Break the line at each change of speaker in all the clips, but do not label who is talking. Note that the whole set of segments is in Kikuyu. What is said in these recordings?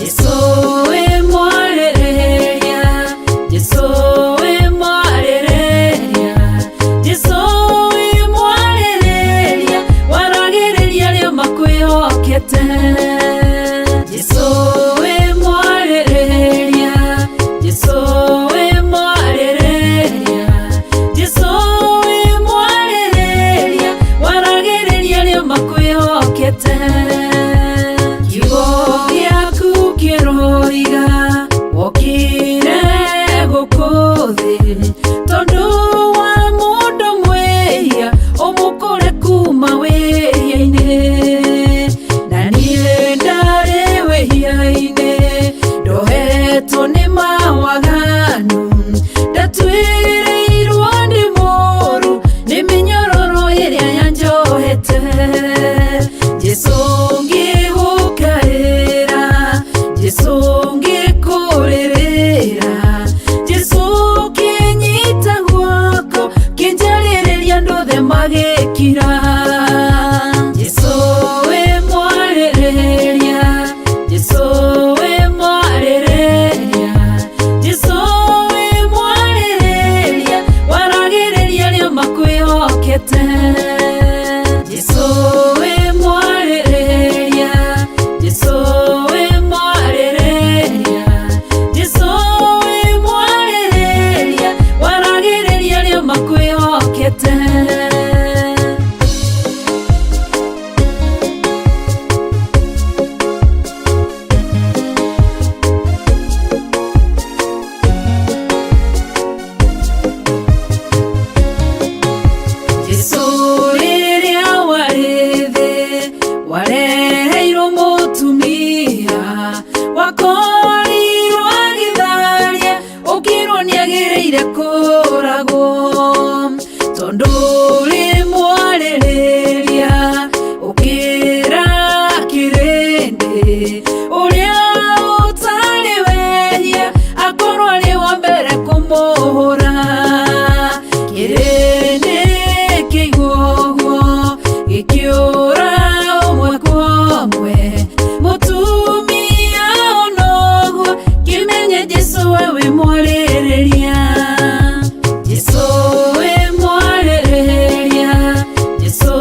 Jesũ wĩ mwarĩre. wĩ mwarĩrĩria, Jesũ wĩ mwarĩrĩria, Jesũ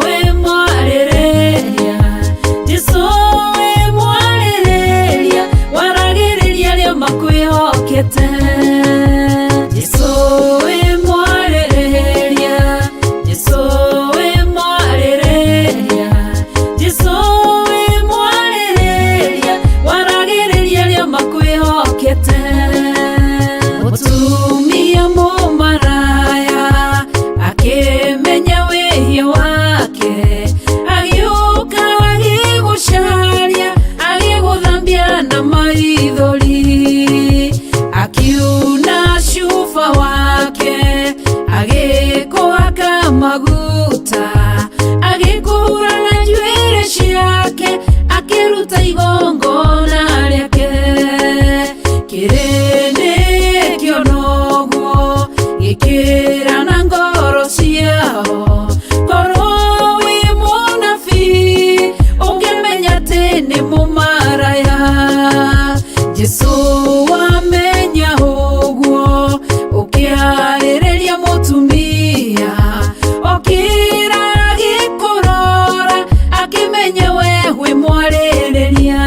wĩ mwarĩrĩria, Jesũ wĩ mwarĩrĩria, waragĩrĩria arĩa makwĩhokete. Jesũ wĩ mwarĩrĩria, Jesũ wĩ mwarĩrĩria, Jesũ wĩ mwarĩrĩria, waragĩrĩria arĩa makwĩhokete. Mũtumia mũmaraya akĩmenya wĩhia wake, agĩũka agĩgũcaria, agĩgũthambia na maithori, akiuna cuba wake, agĩkũhaka maguta, agĩkũhura na njuĩrĩ ciake, akĩruta igongona rĩake. Kĩrĩndĩ kĩona ũguo gĩkĩrana ngoro ciao, korwo wĩ mũnabii ũngĩmenya atĩ nĩ mũmaraya. Jesũ wamenya ũguo ũkĩarĩrĩria mũtumia, okĩra agĩkũrora, akĩmenya we wĩ mwarĩrĩria.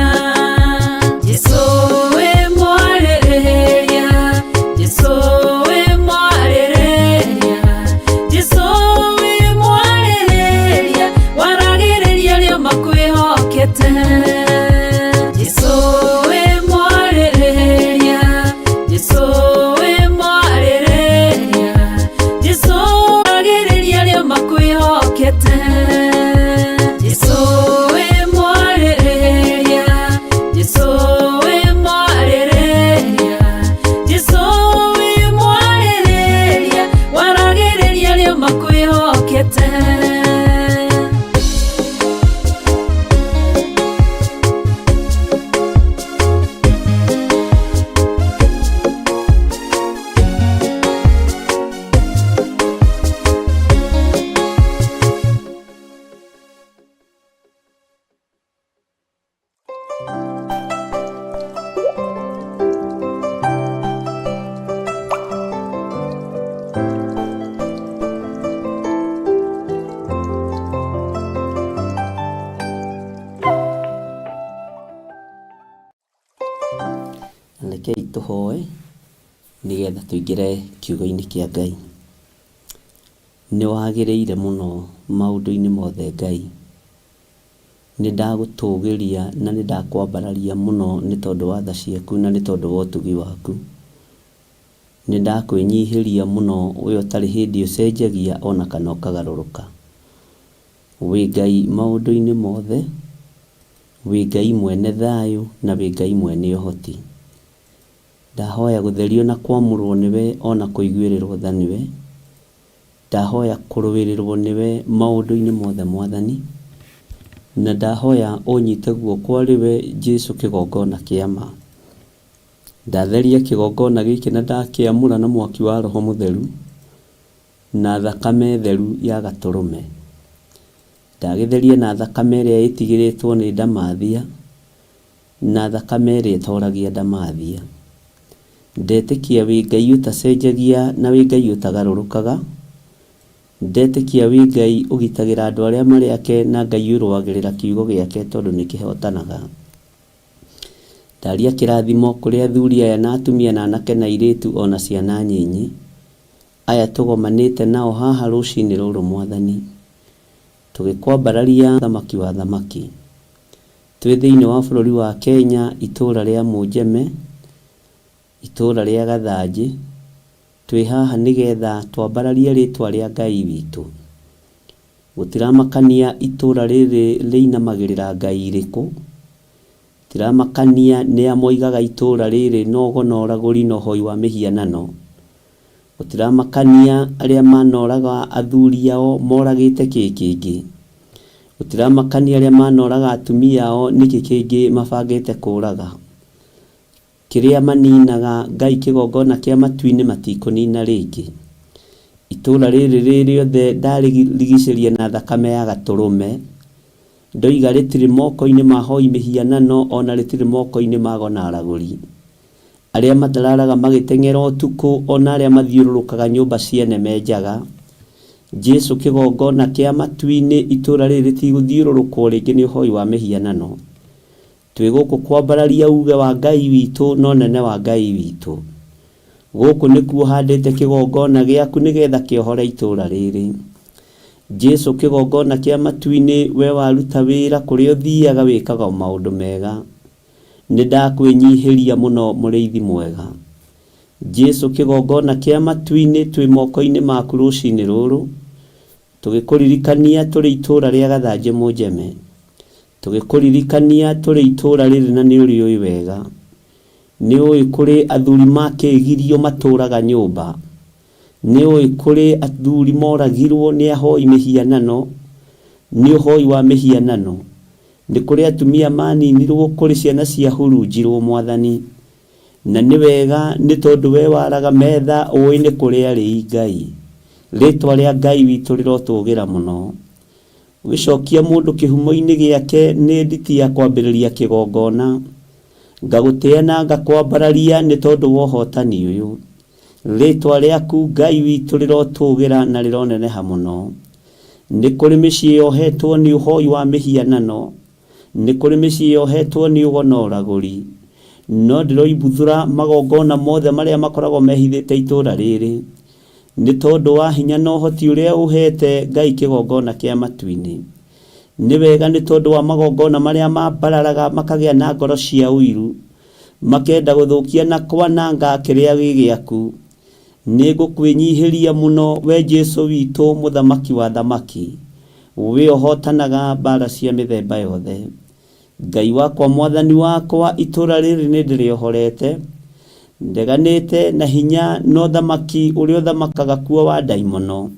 Jesũ wĩ mwarĩrĩria, Jesũ wĩ mwarĩrĩria, Jesũ wĩ mwarĩrĩria, waragĩrĩria arĩa makwĩhokete. Jesũ wĩ mwarĩrĩria, Jesũ wĩ mwarĩrĩria, Jesũ waragĩrĩria arĩa makwĩhokete. Jesũ wĩ mwarĩrĩria, Jesũ wĩ mwarĩrĩria, Jesũ wĩ mwarĩrĩria, waragĩrĩria arĩa makwĩhokete.
Rekei tũhoe nĩgetha tũingĩre kiugo-inĩ kĩa Ngai. Nĩ wagĩrĩire mũno maũndũ-inĩ mothe Ngai. Nĩ ndagũtũgĩria na nĩ ndakwambararia mũno nĩ tondũ wa tha ciaku na nĩ tondũ wa ũtugi waku. Nĩ ndakwĩnyihĩria mũno we ũtarĩ hĩndĩ ũcenjagia ona kana ũkagarũrũka. Wĩ Ngai maũndũ-inĩ mothe, wĩ Ngai mwene thayũ na wĩ Ngai mwene ũhoti. Ndahoya gũtherio na kwamũrwo nĩwe ona kũiguĩrĩrwo tha nĩwe. Ndahoya kũrũĩrĩrwo nĩwe maũndũ-inĩ mothe Mwathani. Na ndahoya ũnyite guoko arĩ we Jesu kĩgongona kĩa ma. Ndatheria kĩgongona gĩkĩ na ndakĩamũra na mwaki wa Roho Mũtheru na thakame theru ya Gatũrũme. Ndagĩtheria na thakame ĩrĩa ĩtigĩrĩtwo nĩ ndamathia na thakame ĩrĩa ĩtoragia ndamathia. Ndetĩkia wĩ Ngai ũtacenjagia na wĩ Ngai ũtagarũrũkaga. Ndetĩkia wĩ Ngai ũgitagĩra andũ arĩa marĩ ake na Ngai ũrũagĩrĩra kiugo gĩake tondũ nĩ kĩhotanaga. Ndaria kĩrathimo kũrĩ athuri aya na atumia na anake na airĩtu ona ciana nyinyi. Aya tũgomanĩte nao haha rũcinĩ rũrũ Mwathani. Tũgĩkwambararia Mũthamaki wa athamaki. Twĩ thĩinĩ wa bũrũri wa Kenya itũra rĩa Mũnjeme, itũra rĩa Gathanjĩ. Twĩ haha nĩgetha twambararie rĩtwa rĩa Ngai witũ. Gũtiramakania itũra rĩrĩ rĩinamagĩrĩra Ngai irĩkũ, gũtiramakania nĩa moigaga itũra rĩrĩ no ũgo na ũragũri na ũhoi wa mĩhianano, gũtiramakania arĩa manoraga athuri ao moragĩte kĩ kĩngĩ, gũtiramakania arĩa manoraga atumia ao nĩkĩ kĩngĩ mabangĩte kũraga. Kĩrĩa maninaga Ngai kĩgongona kĩa matu-inĩ matikũnina rĩngĩ. Itũũra rĩrĩ rĩ rĩothe ndarĩrigicĩria na thakame ya Gatũrũme. Ndoiga rĩtirĩ moko-inĩ ma ahoi mĩhianano o na rĩtirĩ moko-inĩ ma ago na aragũri. Arĩa matararaga magĩteng'era ũtukũ, o na arĩa mathiũrũrũkaga nyũmba ciene me njaga. Jesu kĩgongona kĩa matu-inĩ, itũũra rĩrĩ rĩtigũthiũrũrũkwo rĩngĩ nĩ ũhoi wa mĩhianano. Twĩ gũkũ kwambararia uuge wa Ngai witũ na ũnene wa Ngai witũ. Gũkũ nĩkuo handĩte kĩgongona gĩaku nĩgetha kĩohore itũũra rĩrĩ. Jesu kĩgongona kĩa matu-inĩ, we waruta wĩra kũrĩa ũthiaga wĩkaga o maũndũ mega. Nĩndakwĩnyihĩria mũno mũrĩithi mwega. Jesu kĩgongona kĩa matu-inĩ, twĩ moko-inĩ maku rũcinĩ rũrũ, tũgĩkũririkania tũrĩ itũũra rĩa Gathanjĩ Mũnjeme. Tũgĩkũririkania tũrĩ itũũra rĩrĩ na nĩũrĩũĩ wega. Nĩũĩ kũrĩ athuri makĩgirio matũũraga nyũmba. Nĩũĩ kũrĩ athuri moragirwo nĩ ahoi mĩhianano, nĩ ũhoi wa mĩhianano. Nĩ kũrĩ atumia maninirwo, kũrĩ ciana ciahurunjirwo Mwathani. Na nĩ wega nĩ tondũ we waraga metha ũĩ nĩ kũrĩ arĩi Ngai. Rĩtwa rĩa Ngai witũ rĩrotũgĩra mũno. Ũgĩcokia mũndũ kĩhumo-inĩ gĩake nĩ nditi ya kwambĩrĩria kĩgongona. Ngagũtĩa na ngakwambararia nĩ tondũ wa ũhotani ũyũ. Rĩtwa rĩaku Ngai witũ rĩrotũgĩra na rĩroneneha mũno. Nĩ kũrĩ mĩciĩ yohetwo nĩ ũhoi wa mĩhianano, nĩ kũrĩ mĩciĩ yohetwo nĩ ũgo na ũragũri. No ndĩroimbuthũra magongona mothe marĩa makoragwo mehithĩte itũũra rĩrĩ, nĩ tondũ wa hinya na ũhoti ũrĩa ũheete Ngai kĩgongona kĩa matu-inĩ. Nĩ wega nĩ tondũ wa magongona marĩa mambararaga makagĩa na ngoro cia ũiru, makenda gũthũkia na kwananga kĩrĩa gĩ gĩaku. Nĩngũkwĩnyihĩria mũno, we Jesu witũ, Mũthamaki wa athamaki, we ũhootanaga mbaara cia mĩthemba yothe. Ngai wakwa, Mwathani wakwa, itũũra rĩrĩ nĩndĩrĩohorete, ndeganĩte na hinya na ũthamaki ũrĩa ũthamakaga kuo wa ndaimono,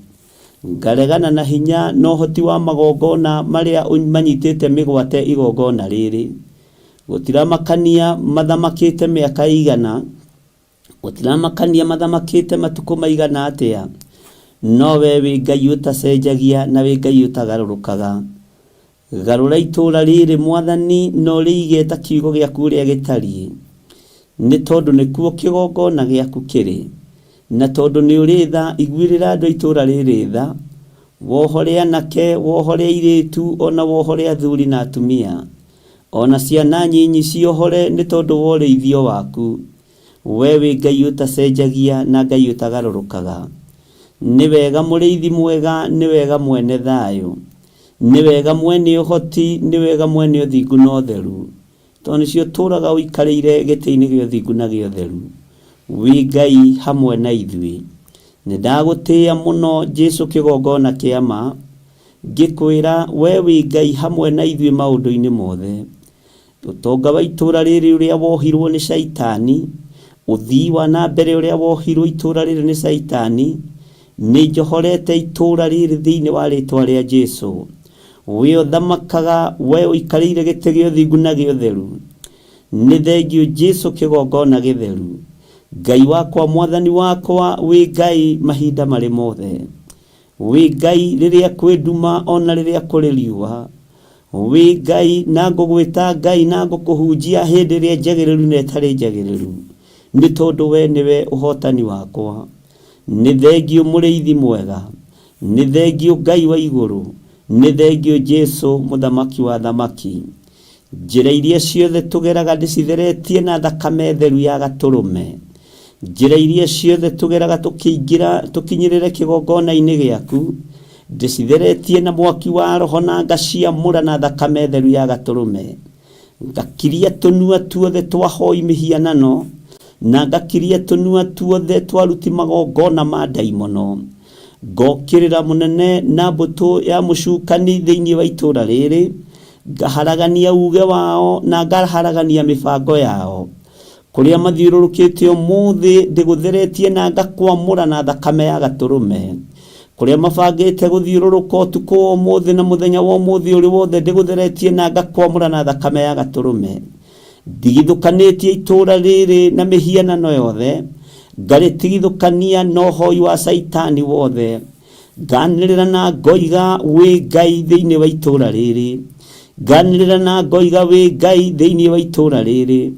ngaregana na hinya na ũhoti wa magongona marĩa manyitĩte mĩgwate igongona rĩrĩ. Gũtiramakania mathamakĩte mĩaka ĩigana, Gũtiramakania mathamakĩte matukũ maigana atĩa, no we wĩ Ngai ũtacenjagia na wĩ Ngai ũtagarũrũkaga. Garũra itũũra rĩrĩ, Mwathani, na ũrĩige ta kiugo gĩaku ũrĩa gĩtariĩ, nĩ tondũ nĩkuo kĩgongona gĩaku kĩrĩ. Na tondũ nĩ ũrĩ tha, iguĩrĩra andũ a itũũra rĩrĩ tha, wohore anake, wohore airĩtu, o na wohore athuri na atumia, o na ciana nyinyi ciohore nĩ tondũ wa ũrĩithio waku. We wĩ Ngai ũtacenjagia na Ngai ũtagarũrũkaga. Nĩ wega mũrĩithi mwega, nĩ wega mwene thayũ. Nĩ wega mwene ũhoti, nĩ wega mwene ũthingu na ũtheru. Tondũ nĩcio ũtũũraga ũikarĩire gĩtĩ-inĩ gĩa ũthingu na gĩa ũtheru. Wĩ Ngai hamwe na ithuĩ. Nĩ ndagũtĩĩa mũno Jesu kĩgongona kĩa ma, ngĩkwĩra we wĩ Ngai hamwe na ithuĩ maũndũ-inĩ mothe. Ũtonga wa itũũra rĩrĩ ũrĩa wohirwo nĩ Shaitani, ũthii wa na mbere ũrĩa wohirwo itũũra rĩrĩ nĩ Shaitani, nĩ njohorete itũũra rĩrĩ thĩinĩ wa rĩtwa rĩa Jesu. We ũthamakaga, we ũikarĩire gĩtĩ gĩa ũthingu na gĩa ũtheru. Nĩ thengiũ Jesu kĩgongona gĩtheru. Ngai wakwa, Mwathani wakwa, wĩ Ngai mahinda marĩ mothe. Wĩ Ngai rĩrĩa kwĩ nduma o na rĩrĩa kũrĩ riũa. Wĩ Ngai na ngũgwĩta Ngai na ngũkũhunjia hĩndĩ ĩrĩa njagĩrĩru na ĩtarĩ njagĩrĩru, nĩ tondũ we nĩwe ũhotani wakwa. Nĩ thengiũ mũrĩithi mwega, nĩ thengiũ Ngai wa igũrũ, nĩ thengiũ Jesu mũthamaki wa athamaki. Njĩra iria ciothe tũgeraga ndĩcitheretie na thakame theru ya Gatũrũme. Njĩra iria ciothe tũgeraga tũkĩingĩra tũkinyĩrĩre kĩgongona-inĩ gĩaku, ndĩcitheretie na mwaki wa Roho na ngaciamũra na thakame theru ya Gatũrũme. Ngakiria tũnua tuothe twa hoi mĩhianano, na ngakiria tũnua tuothe twa aruti magongona ma ndaimono. Ngokĩrĩra mũnene na mbũtũ ya mũcukani thĩinĩ wa itũũra rĩrĩ, ngaharagania uuge wao na ngaharagania mĩbango yao. Kũrĩa mathiũrũrũkĩte ũmũthĩ ndĩgũtheretie na ngakwamũra na thakame ya Gatũrũme. Kũrĩa mabangĩte gũthiũrũrũka ũtukũ wa ũmũthĩ na mũthenya wa ũmũthĩ ũrĩ wothe ndĩgũtheretie na ngakwamũra na thakame ya Gatũrũme. Ndigithũkanĩtie itũũra rĩrĩ na mĩhianano yothe, ngarĩtigithũkania na ũhoi wa Caitani wothe. Nganĩrĩra na ngoiga wĩ Ngai thĩinĩ wa itũũra rĩrĩ. Nganĩrĩra na ngoiga wĩ Ngai thĩinĩ wa itũũra rĩrĩ.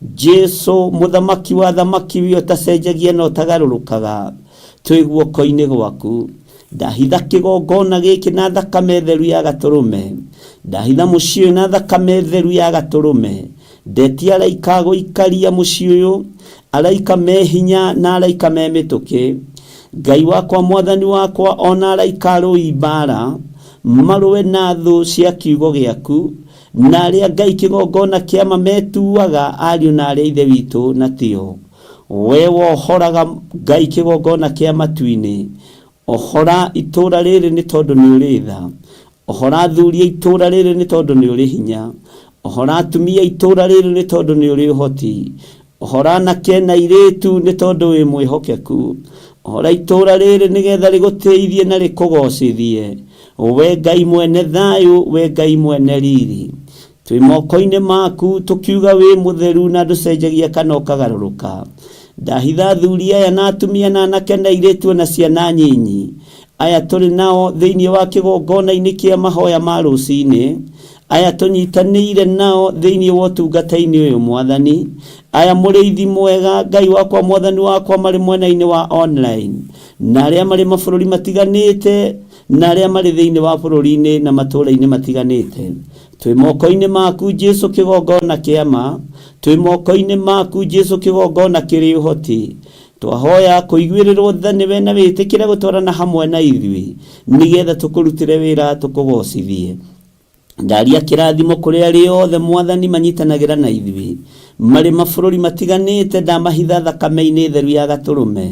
Jesu mũthamaki wa thamaki we ũtacenjagia na ũtagarũrũkaga, twĩ guoko-inĩ gwaku. Ndahitha kĩgongona gĩkĩ na thakame theru ya gatũrũme. Ndahitha mũciĩ ũyũ na thakame theru ya gatũrũme. Ndetia araika a gũikaria mũciĩ ũyũ, araika me hinya na araika me mĩtũkĩ. Ngai wakwa, Mwathani wakwa, o na araika arũi mbaara, marũe na thũ cia kiugo gĩaku, na arĩa Ngai kĩgongona kĩa ma metuaga ariũ na arĩ a Ithe witũ na tio. Wee wohoraga Ngai kĩgongona kĩa matu-inĩ, ohora itũũra rĩrĩ nĩ tondũ nĩ ũrĩ tha. Ohora athuri a itũũra rĩrĩ nĩ tondũ nĩ ũrĩ hinya. Ohora atumia a itũũra rĩrĩ nĩ tondũ nĩ ũrĩ ũhoti. Ohora anake na airĩtu nĩ tondũ wĩ mwĩhokeku. Ohora itũũra rĩrĩ nĩgetha rĩgũtĩithie na rĩkũgocithie. We Ngai mwene thayũ, we Ngai mwene riri. Twĩ moko-inĩ maku tũkiuga wĩ mũtheru na ndũcenjagia kana ũkagarũrũka. Ndahitha athuri aya na atumia na anake na airĩtu na ciana nyinyi. Aya tũrĩ nao thĩinĩ wa kĩgongona-inĩ kĩa mahoya ma rũcinĩ. Aya tũnyitanĩire nao thĩinĩ wa ũtungata-inĩ ũyũ Mwathani. Aya mũrĩithi mwega Ngai wakwa Mwathani wakwa marĩ mwena-inĩ wa online. Na arĩa marĩ mabũrũri matiganĩte na arĩa marĩ thĩinĩ wa bũrũri-inĩ na matũũra-inĩ matiganĩte. Twĩ moko-inĩ maku Jesu kĩgongona kĩa ma. Twĩ moko-inĩ maku Jesu kĩgongona kĩrĩ ũhoti. Twahoya kũiguĩrĩrwo tha nĩwe na wĩtĩkĩre gũtwarana hamwe na ithuĩ nĩgetha tũkũrutĩre wĩra tũkũgocithie. Ndaria kĩrathimo kũrĩ arĩa othe Mwathani manyitanagĩra na ithuĩ marĩ mabũrũri matiganĩte, ndamahitha thakame-inĩ theru ya gatũrũme.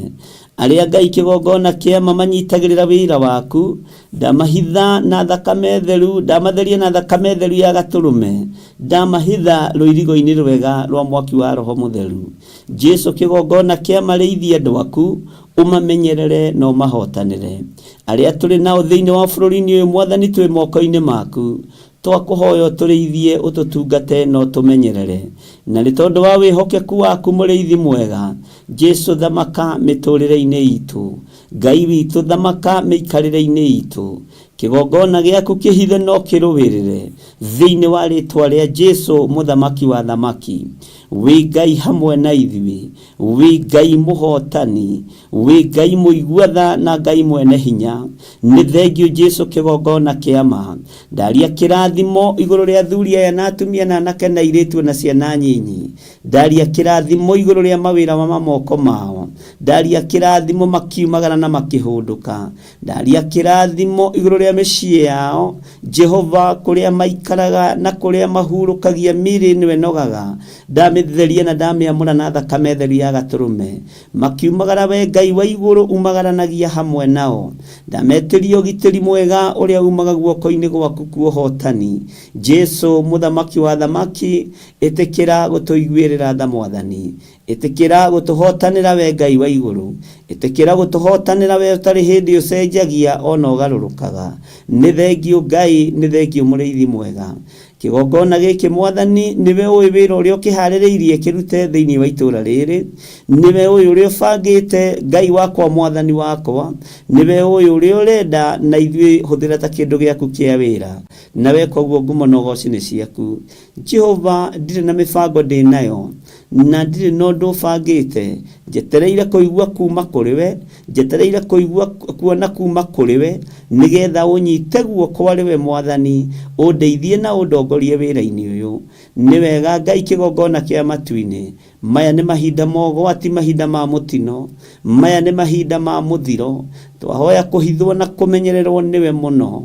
Arĩa Ngai kĩgongona kĩa ma manyitagĩrĩra wĩra waku, ndamahitha na thakame theru, ndamatheria na thakame theru ya gatũrũme, ndamahitha rũirigo-inĩ rwega rwa mwaki wa Roho Mũtheru. Jesu kĩgongona kĩa ma rĩithia andũ aku, ũmamenyerere na ũmahotanĩre. Arĩa tũrĩ nao thĩinĩ wa bũrũri-inĩ ũyũ Mwathani twĩ moko-inĩ maku. Twakũhoya ũtũrĩithie, ũtũtungate na ũtũmenyerere. Na nĩ tondũ wa wĩhokeku waku mũrĩithi mwega, Jesu thamaka mĩtũrĩre-inĩ itũ. Ngai witũ thamaka mĩikarĩre-inĩ itũ. Kĩgongona gĩaku kĩhithe no kĩrũĩrĩre thĩinĩ wa rĩtwa rĩa Jesu mũthamaki wa thamaki. Wĩ Ngai hamwe na ithuĩ, wĩ Ngai mũhotani, wĩ Ngai mũigua tha na Ngai mwene hinya. Nĩ thengiũ Jesu kĩgongona kĩa ma. Ndaria kĩrathimo igũrũ rĩa athuri aya na atumia na anake na airĩtu na ciana nyinyi. Ndaria kĩrathimo igũrũ rĩa mawĩra ma moko mao. Ndaria kĩrathimo makiumagara na makĩhũndũka. Ndaria kĩrathimo igũrũ rĩa mĩciĩ yao. Jehova, kũrĩa maikaraga na kũrĩa mahurũkagia mĩĩrĩ ĩno ĩnogaga, ndamĩtheria na ndamĩamũra na thakame theru ya gatũrũme. Makiumagara we Ngai wa igũrũ umagaranagia hamwe nao. Ndametĩria ũgitĩri mwega ũrĩa umaga guoko-inĩ gwaku kwa ũhotani. Jesu, mũthamaki wa athamaki, ĩtĩkĩra gũtũiguĩrĩra tha Mwathani. Ĩtĩkĩra gũtũhotanĩra we Ngai wa igũrũ. Ĩtĩkĩra gũtũhotanĩra we ũtarĩ hĩndĩ ũcenjagia o na ũgarũrũkaga. Nĩ thengiũ Ngai, nĩ thengiũ mũrĩithi mwega. Kĩgongona gĩkĩ Mwathani, nĩwe ũĩ wĩra ũrĩa ũkĩharĩrĩirie kĩrute thĩinĩ wa itũũra rĩrĩ. Nĩwe ũĩ ũrĩa ũbangĩte, Ngai wakwa Mwathani wakwa. Nĩwe ũĩ ũrĩa ũrenda na ithuĩ hũthĩra ta kĩndũ gĩaku kĩa wĩra. Na weka ũguo ngumo na ũgoci nĩ ciaku. Jehova, ndirĩ na mĩbango ndĩ nayo, na ndirĩ na ũndũ bangĩte. Njetereire kũigua kuuma kũrĩ we, njetereire kũigua kuona kuuma kũrĩ we, nĩgetha ũnyite guoko arĩ we Mwathani, ũndeithie na ũndongorie wĩra-inĩ ũyũ. Nĩ wega Ngai kĩgongona kĩa matu-inĩ. Maya nĩ mahinda ma ũgwati, mahinda ma mũtino. Maya nĩ mahinda ma mũthiro. Twahoya kũhithwo na kũmenyererwo nĩwe mũno.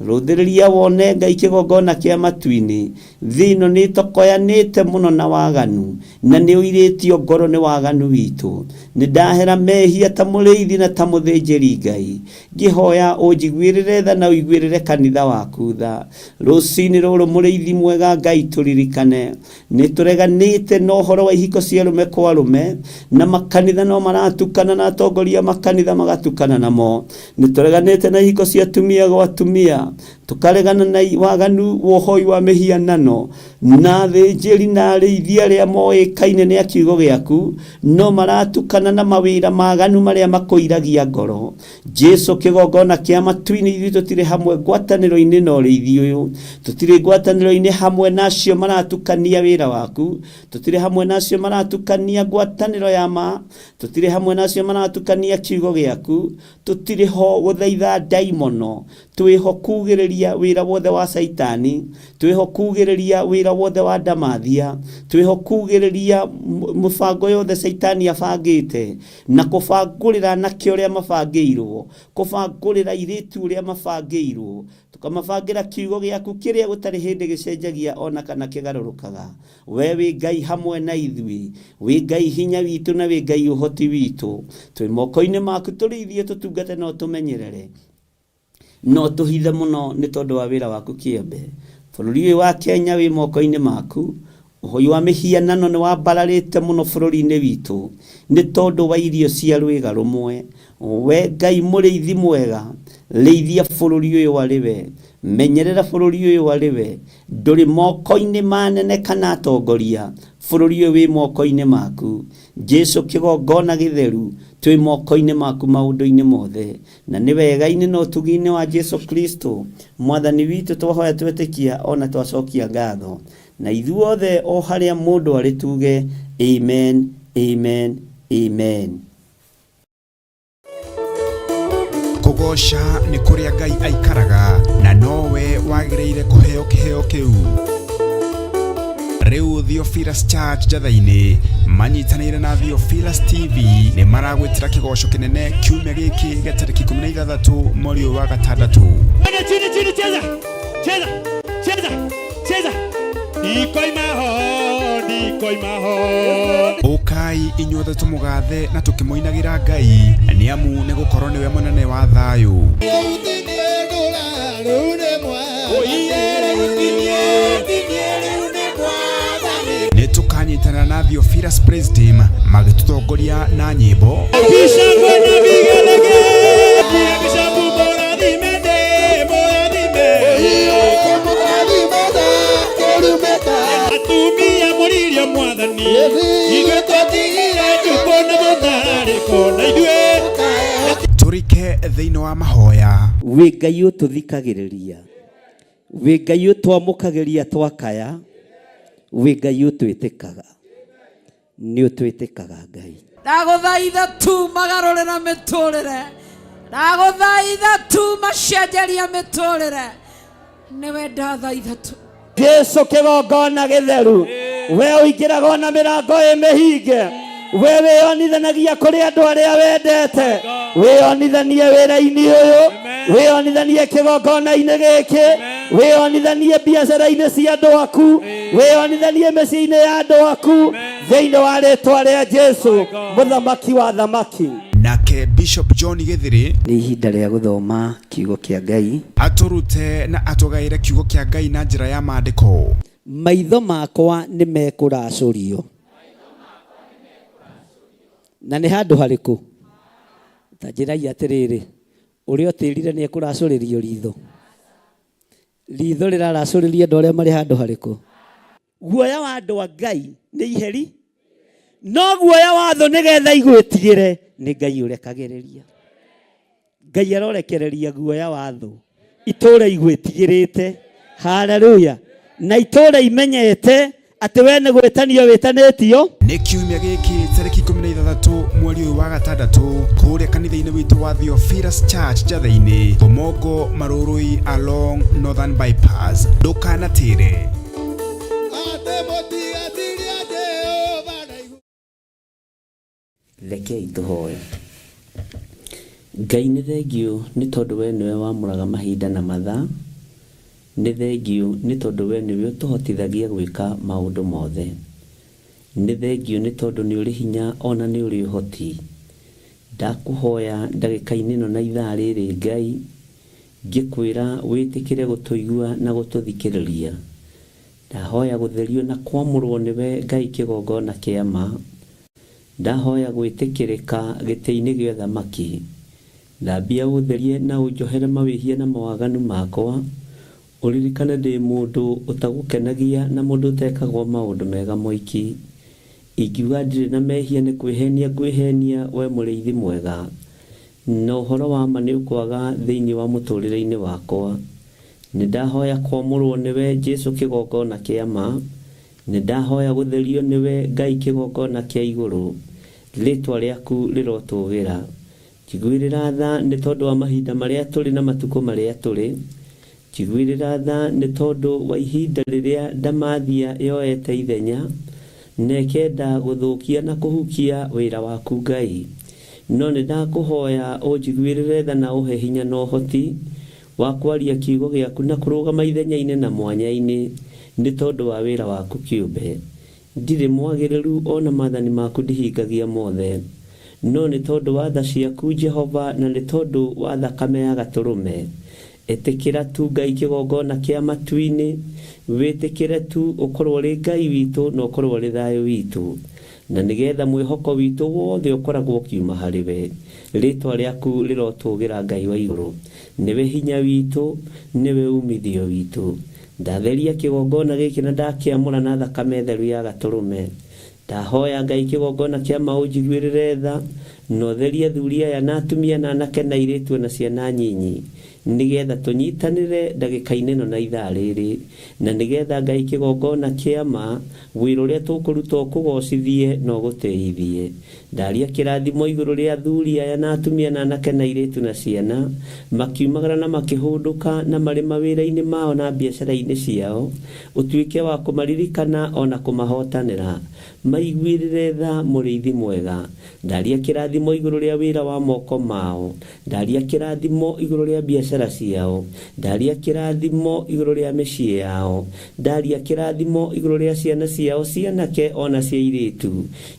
Rũthĩrĩria wone Ngai kĩgongona kĩa matu-inĩ. Thĩ ĩno nĩ ĩtokoyanĩte mũno na waganu, na nĩ ũirĩtio ngoro nĩ waganu witũ. Nĩ ndahera mehia ta mũrĩithi na ta mũthĩnjĩri Ngai. Ngĩhoya ũnjiguĩrĩre tha na ũiguĩrĩre kanitha waku tha. Rũcinĩ rũrũ mũrĩithi mwega Ngai tũririkane. Nĩ tũreganĩte na ũhoro wa ihiko cia arũme kwa arũme, na makanitha no maratukana na atongoria a makanitha magatukana namo. Nĩ tũreganĩte na ihiko cia atumia gwa atumia. Tũkaregana na waganu wa ũhoi wa mĩhianano, na athĩnjĩri na arĩithi arĩa moĩkaine nĩ a kiugo gĩaku, no maratukana na mawĩra maganu marĩa makũiragia ngoro. Jesu kĩgongona kĩa matu-inĩ, ithuĩ tũtirĩ hamwe ngwatanĩro-inĩ na ũrĩithi ũyũ, tũtirĩ ngwatanĩro-inĩ hamwe na acio maratukania wĩra waku, tũtirĩ hamwe na acio maratukania ngwatanĩro ya ma, tũtirĩ hamwe na acio maratukania kiugo gĩaku, tũtirĩ ho gũthaitha ndaimono, twĩho kugĩrĩria wĩra wothe wa Caitani, twĩho kugĩrĩria wĩra wothe wa ndamathia, twĩho kugĩrĩria mũbango yothe Caitani abangĩte, na kũbangũrĩra anake ũrĩa mabangĩirwo, kũbangũrĩra airĩtu ũrĩa mabangĩirwo, tũkamabangĩra kiugo gĩaku kĩrĩa gũtarĩ hĩndĩ gĩcenjagia ona kana kĩgarũrũkaga. We wĩ Ngai hamwe na ithuĩ, wĩ Ngai hinya witũ na wĩ Ngai ũhoti witũ. Twĩ moko-inĩ maku, tũrĩithie, tũtungate na ũtũmenyerere. No tũhithe mũno nĩ tondũ wa wĩra waku kĩombe. Bũrũri ũyũ wa Kenya wĩ moko-inĩ maku. Ũhoi wa mĩhianano nĩ wambararĩte mũno bũrũri-inĩ witũ nĩ tondũ wa irio cia rwĩga rũmwe. We Ngai mũrĩithi mwega, rĩithia bũrũri ũyũ arĩ we. Menyerera bũrũri ũyũ arĩ we. Ndũrĩ moko-inĩ ma anene kana atongoria, bũrũri ũyũ wĩ moko-inĩ maku. Jesu kĩgongona gĩtheru, twĩ moko-inĩ maku maũndũ-inĩ mothe. Na nĩ wega-inĩ na ũtugi-inĩ wa Jesu Kristo, Mwathani witũ twahoya twetĩkia o na twacokia ngatho. Na ithuothe o harĩa mũndũ arĩ tuge, Amen, amen, amen.
Kũgooca nĩ kũrĩa Ngai aikaraga na nowe wagĩrĩire kũheo kĩheo kĩu. Rĩu Theophilus Church Njatha-inĩ manyitanĩire na Theophilus TV nĩ maragwĩtĩra kĩgoco kĩnene kiumia gĩkĩ gĩa tarĩki 16 mweri ũyũ wa gatandatũ.
Twende chini chini, cheza cheza cheza cheza, ndikoima ho, ndikoima ho.
Ũkai inyuothe tũmũgathe na tũkĩmũinagĩra Ngai nĩ amu nĩ gũkorwo nĩwe mũnene wa thayũ. Nĩ tũkanyitanĩra na Theophilus Praise Team magĩtũtongoria na nyĩmbo.
Bishop na vigelegele, Bishop mũrathime ndĩ mũrathime. Atumia mũririe mwathani, ithuĩ twatigire njukũ na mũtarĩko na ithuĩ
Tũrike thĩinĩ wa mahoya.
Wĩ Ngai ũtũthikagĩrĩria, wĩ Ngai ũtwamũkagĩria twakaya, wĩ Ngai ũtwĩtĩkaga, nĩ ũtwĩtĩkaga Ngai.
Ndagũthaitha tu magarũrĩra mĩtũrĩre, ndagũthaitha tu macenjeria mĩtũrĩre, nĩwe ndathaitha tu.
Jesu kĩgongona gĩtheru, we ũingĩraga ona mĩrango ĩ mĩhinge, we wĩonithanagia kũrĩ andũ arĩa wendete, wĩonithanie wĩra-inĩ ũyũ, wĩonithanie kĩgongona-inĩ gĩkĩ, wĩonithanie biacara-inĩ cia andũ aku, wĩonithanie mĩciĩ-inĩ ya andũ aku, thĩinĩ wa rĩtwa rĩa Jesu mũthamaki wa thamaki.
Nake Bishop John Gĩthĩrĩ
Nĩ ihinda rĩa gũthoma kiugo kĩa Ngai.
Atũrute na atũgaĩre kiugo kĩa Ngai na njĩra ya maandĩko.
Maitho makwa nĩ mekũracũrio. Na nĩ handũ harĩkũ? Ta njĩrai atĩrĩrĩ, ũrĩa ũtĩrire nĩ ekũracũrĩrio ritho? Ritho rĩraracũrĩrio andũ arĩa marĩ handũ harĩkũ? Guoya wa andũ a Ngai nĩ iheri, no guoya wa thũ nĩgetha igwĩtigĩre nĩ Ngai ũrekagĩrĩria. Ngai arorekereria guoya wa thũ itũũra igwĩtigĩrĩte. Haleluya! Na itũũra imenyete atĩ we nĩ gwĩtanio wĩtanĩtio.
Nĩ kiumia gĩkĩ tarĩki 16 mweri ũyũ wa gatandatũ kũrĩa kanitha-inĩ witũ wa Theophilus Church Njatha-inĩ, Bomongo Marũrũi along Northern Bypass. Ndũkanatĩre.
Rekei tũhoe. Ngai nĩ thengiũ nĩ tondũ we nĩwe wamũraga mahinda na mathaa. Nĩ thengiũ nĩ tondũ we nĩwe ũtũhotithagia gwĩka maũndũ mothe. Nĩ thengiũ nĩ tondũ nĩ ũrĩ hinya ona nĩ ũrĩ ũhoti. Ndakũhoya ndagĩka-inĩ ĩno na ithaa rĩrĩ Ngai, ngĩkwĩra wĩtĩkĩre gũtũigua na gũtũthikĩrĩria. Ndahoya gũtherio na kwamũrwo nĩwe Ngai kĩgongona kĩa ma. Ndahoya gwĩtĩkĩrĩka gĩtĩ-inĩ gĩa ũthamaki. Thambia ũtherie na ũnjohere mawĩhia na mawaganu makwa. Ũririkane ndĩ mũndũ ũtagũkenagia na mũndũ ũtekagwo maũndũ mega moiki. Ingiuga ndirĩ na mehia nĩ kwĩhenia ngwĩhenia we mũrĩithi mwega. Na ũhoro wa ma nĩ ũkwaga thĩinĩ wa mũtũrĩre-inĩ wakwa. Nĩ ndahoya kwamũrwo nĩwe Jesu kĩgongona kĩa ma. Nĩ ndahoya gũtherio nĩwe Ngai kĩgongona kĩa igũrũ. Rĩtwa rĩaku rĩrotũgĩra. Njiguĩrĩra tha nĩ tondũ wa mahinda marĩa tũrĩ na matukũ marĩa tũrĩ. Njiguĩrĩra tha nĩ tondũ wa ihinda rĩrĩa ndamathia yoete ithenya, na ĩkenda gũthũkia na kũhukia wĩra waku Ngai. No nĩ ndakũhoya ũnjiguĩrĩre tha na ũhe hinya na ũhoti wa kwaria kiugo gĩaku na kũrũgama ithenya-inĩ na mwanya-inĩ nĩ tondũ wa wĩra waku kĩũmbe. Ndirĩ mwagĩrĩru o na maathani maku ndihingagia mothe. No nĩ tondũ wa tha ciaku Jehova na nĩ tondũ wa thakame ya Gatũrũme, ĩtĩkĩra tu Ngai kĩgongona kĩa matu-inĩ, wĩtĩkĩre tu ũkorwo ũrĩ Ngai witũ na ũkorwo ũrĩ thayũ witũ, na nĩgetha mwĩhoko witũ wothe ũkoragwo ũkiuma harĩ we. Rĩtwa rĩaku rĩrotũgĩra Ngai wa igũrũ. Nĩwe hinya witũ, nĩwe umithio witũ. Ndatheria kĩgongona gĩkĩ na ndakĩamũra na thakame theru ya Gatũrũme. Ndahoya Ngai kĩgongona kĩa ma ũnjiguĩrĩre tha, na ũtherie athuri aya na atumia na anake na airĩtu o na ciana nyinyi, nĩgetha tũnyitanĩre ndagĩka-inĩ ĩno na ithaa rĩrĩ, na nĩgetha Ngai kĩgongona kĩa ma, wĩra ũrĩa tũkũruta ũkũgocithie na ũgũtĩithie. Ndaria kĩrathimo igũrũ rĩa athuri aya na atumia na anake na airĩtu na ciana, makiumagara na makĩhũndũka na marĩ mawĩra-inĩ mao na biacara-inĩ ciao, ũtuĩke wa kũmaririkana o na kũmahotanĩra. Maiguĩrĩre tha, Mũrĩithi mwega. Ndaria kĩrathimo igũrũ rĩa wĩra wa moko mao. Ndaria kĩrathimo igũrũ rĩa biacara ciao. Ndaria kĩrathimo igũrũ rĩa mĩciĩ yao. Ndaria kĩrathimo igũrũ rĩa ciana ciao cianake o na cia airĩtu.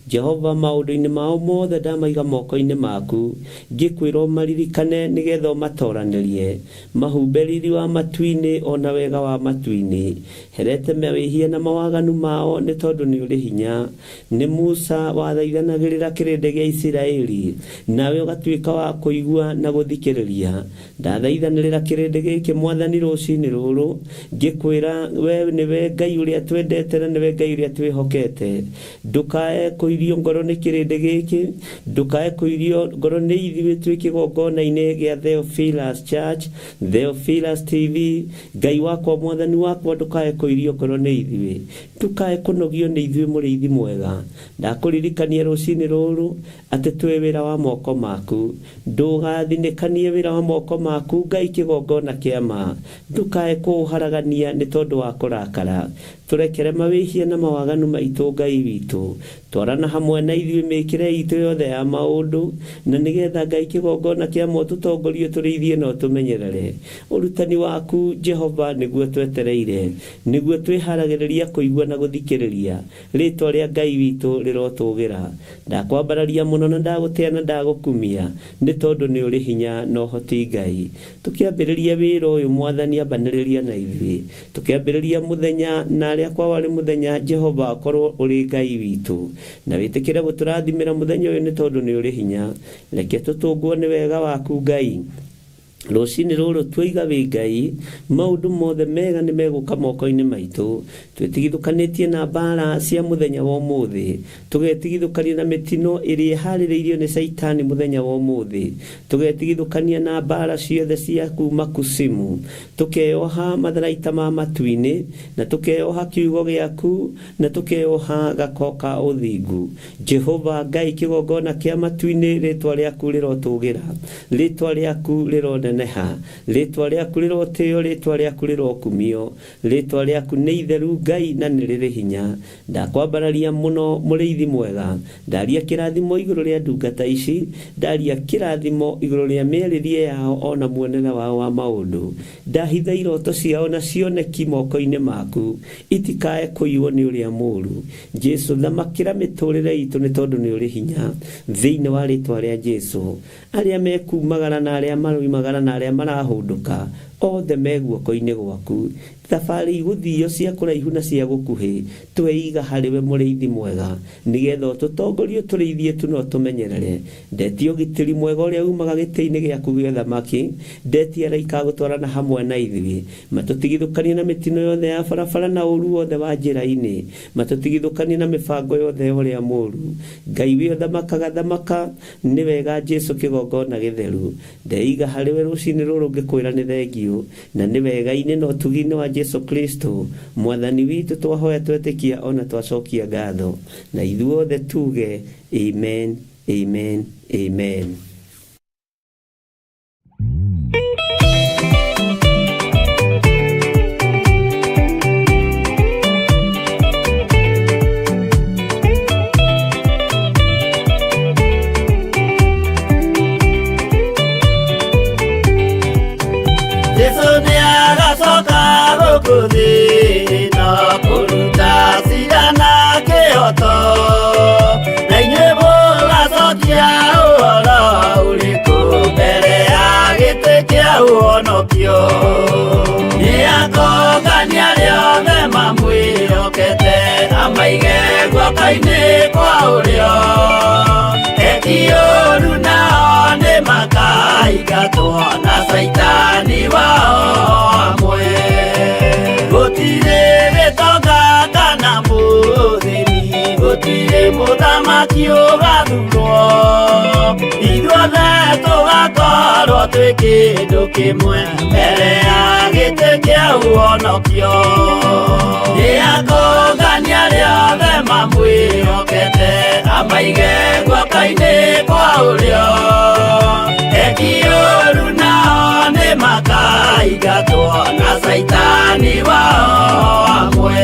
Jehova, maũndũ-inĩ mao mothe ndamaiga moko-inĩ maku, ngĩkwĩra ũmaririkane nĩgetha ũmatoranĩrie. Mahumbe riri wa matu-inĩ o na wega wa matu-inĩ. Herete mawĩhia na mawaganu mao nĩ tondũ nĩ ũrĩ hinya. Nĩ Musa wathaithanagĩrĩra kĩrĩndĩ gĩa Isiraeli, nawe ũgatuĩka wa kũigua na gũthikĩrĩria. Ndathaithanĩrĩra kĩrĩndĩ gĩkĩ Mwathani rũcinĩ rũrũ, ngĩkwĩra we nĩwe Ngai ũrĩa twendete na nĩwe Ngai ũrĩa twĩhokete. Ndũkae kũirio ngoro nĩ kĩrĩndĩ gĩkĩ, ndũkae kũirio ngoro nĩ ithuĩ twĩ kĩgongona-inĩ gĩa Theophilus Church, Theophilus TV. Ngai wakwa, Mwathani wakwa, ndũkae kũirio ngoro nĩ ithuĩ, ndũkae kũnogio nĩ ithuĩ mũrĩithi mwega. Ndakũririkania rũcinĩ rũrũ atĩ twĩ wĩra wa moko maku. Ndũgathinĩkanie wĩra wa moko maku Ngai kĩgongona kĩa ma. Ndũkae kũũharagania nĩ tondũ wa kũrakara. Tũrekere mawĩhia na mawaganu maitũ Ngai witũ. Twarana hamwe na ithuĩ mĩkĩre itũ yothe ya maũndũ, na nĩgetha Ngai kĩgongona kĩa ma ũtũtongorie ũtũrĩithie na ũtũmenyerere. Ũrutani waku Jehova nĩguo twetereire, nĩguo twĩharagĩrĩria kũigua na gũthikĩrĩria. Rĩtwa rĩa Ngai witũ rĩrotũgĩra. Ndakwambararia mũno na ndagũtĩa na ndagũkumia, nĩ tondũ nĩ ũrĩ hinya na ũhoti Ngai. Tũkĩambĩrĩria wĩra ũyũ Mwathani ambanĩrĩria na ithuĩ. Tũkĩambĩrĩria mũthenya na arĩa kwao arĩ mũthenya Jehova akorwo ũrĩ Ngai witũ. Na wĩtĩkĩre gũtũrathimĩra mũthenya ũyũ nĩ tondũ nĩ ũrĩ hinya. Reke tũtũngwo nĩ wega waku Ngai. Rũcinĩ rũrũ tuoiga wĩ Ngai, maũndũ mothe mega nĩ megũka moko-inĩ maitũ. Twĩtigithũkanĩtie na mbara cia mũthenya wa ũmũthĩ, tũgetigithũkania na mĩtino ĩrĩa ĩharĩrĩirio nĩ Caitani mũthenya wa ũmũthĩ, tũgetigithũkania na mbara ciothe cia kuma kusimu, tũkeyoha matharaita ma matu-inĩ, na tũkeyoha kiugo gĩaku, na tũkeyoha gako ka ũthingu. Jehova Ngai kĩgongona kĩa matu-inĩ, rĩtwa rĩaku rĩrotũgĩra, rĩtwa rĩaku rĩroneneha, rĩtwa rĩaku rĩrotĩo, rĩtwa rĩaku rĩrokumio, rĩtwa rĩaku nĩ itheru Ngai na nĩ rĩrĩ hinya. Ndakwambararia mũno mũrĩithi mwega, ndaria kĩrathimo igũrũ rĩa ndungata ici, ndaria kĩrathimo igũrũ rĩa mĩarĩrie yao o na muonere wao wa maũndũ. Ndahitha iroto ciao na cioneki moko-inĩ maku, itikae kũiywo nĩ ũrĩa mũũru. Jesu, thamakĩra mĩtũrĩre itũ nĩ tondũ nĩ ũrĩ hinya. Thĩinĩ wa rĩtwa rĩa Jesu, arĩa mekumagara na arĩa maroimagara na arĩa marahũndũka, Othe me guoko-inĩ gwaku. Thabarĩ igũthio cia kũraihu na cia gũkuhĩ, tweiga harĩ we mũrĩithi mwega, nĩgetha ũtũtongorie ũtũrĩithie tu na ũtũmenyerere. Ndetia ũgitĩri mwega ũrĩa umaga gĩtĩ-inĩ gĩaku gĩa ũthamaki, ndetia araika a gũtwarana hamwe na ithuĩ, matũtigithũkanie na mĩtino yothe ya barabara na ũũru wothe wa njĩra-inĩ, matũtigithũkanie na mĩbango yothe ya ũrĩa mũũru. Ngai wĩ ũthamakaga thamaka, nĩ wega Jesu kĩgongona gĩtheru. Ndeiga harĩ we rũcinĩ rũrũ ngĩkwĩra nĩ thengiũ, na nĩ wega-inĩ na ũtugi-inĩ wa Jesu Kristo, Mwathani witũ twahoya twetĩkia o na twacokia ngatho. Na ithuothe tuge, Amen, amen, amen.
Jesu nĩ agacoka gũkũ thĩ ĩno kũruta cira na kĩhoto na inyuĩ mũgacokia ũhoro ũrĩkũ mbere ya gĩtĩ kĩa ũhonokio nĩ akongania arĩa othe mamwĩhokete amaige guoko-inĩ kwa ũrĩo eki ũru nao nĩ makaingatwo na caitani wao amwe gũtirĩ gĩtonga kana mũthĩni gũtirĩ mũthamaki ũgathurwo ithuothe tũgakorwo twĩ kĩndũ kĩmwe mbere ya gĩtĩ kĩa ũhonokio nĩ akongania arĩa othe mamwĩhokete amaige guoko-inĩ kwa ũrĩo eki ũru nao nĩ makaingatwo na caitani wao amwe.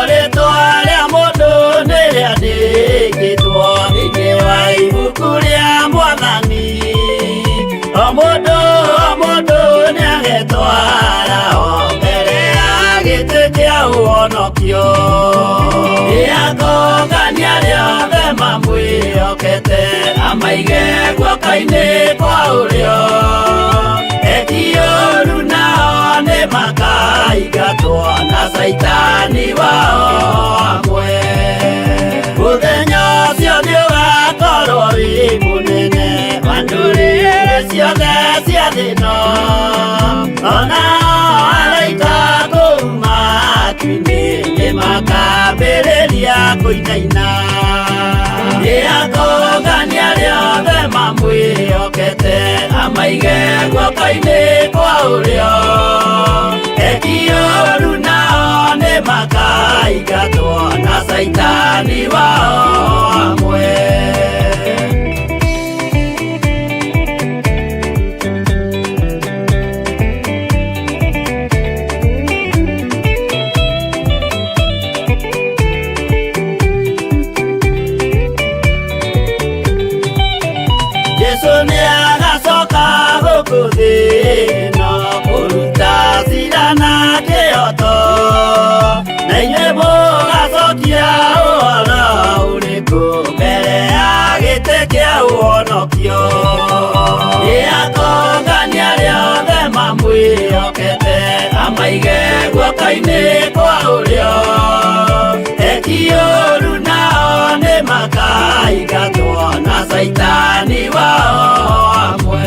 Rĩtwa rĩa mũndũ nĩ rĩandĩkĩtwo thĩinĩ wa ibuku rĩa mwathani o mũndũ o mũndũ nĩ agetwara o mbere ya gĩtĩ kĩa ũhonokio nĩ akongania arĩa othe mamwĩhokete amaige guoko-inĩ kwa ũrĩo eki ũru nao nĩ makaingatwo na caitani wao amwe mũthenya ũcio nĩ ũgakorwo wĩ mũnene wa ndũrĩrĩ ciothe cia thĩ ĩno ona araika kũu matu-inĩ nĩ makambĩrĩria kũinaina nĩ akongania arĩa othe mamwĩhokete amaige guoko-inĩ kwa ũrĩo eki ũru nao nĩ makaingatwo na caitani wao amwe. Jesu nĩ agacoka gũkũ thĩ ĩno kũruta cira na kĩhoto na inyuĩ mũgacokia ũhoro ũrĩkũ mbere ya gĩtĩ kĩa ũhonokio nĩ akongania arĩa othe mamwĩhokete amaige guoko-inĩ kwa ũrĩo eki ũru nao nĩ makaingatwo na caitani wao amwe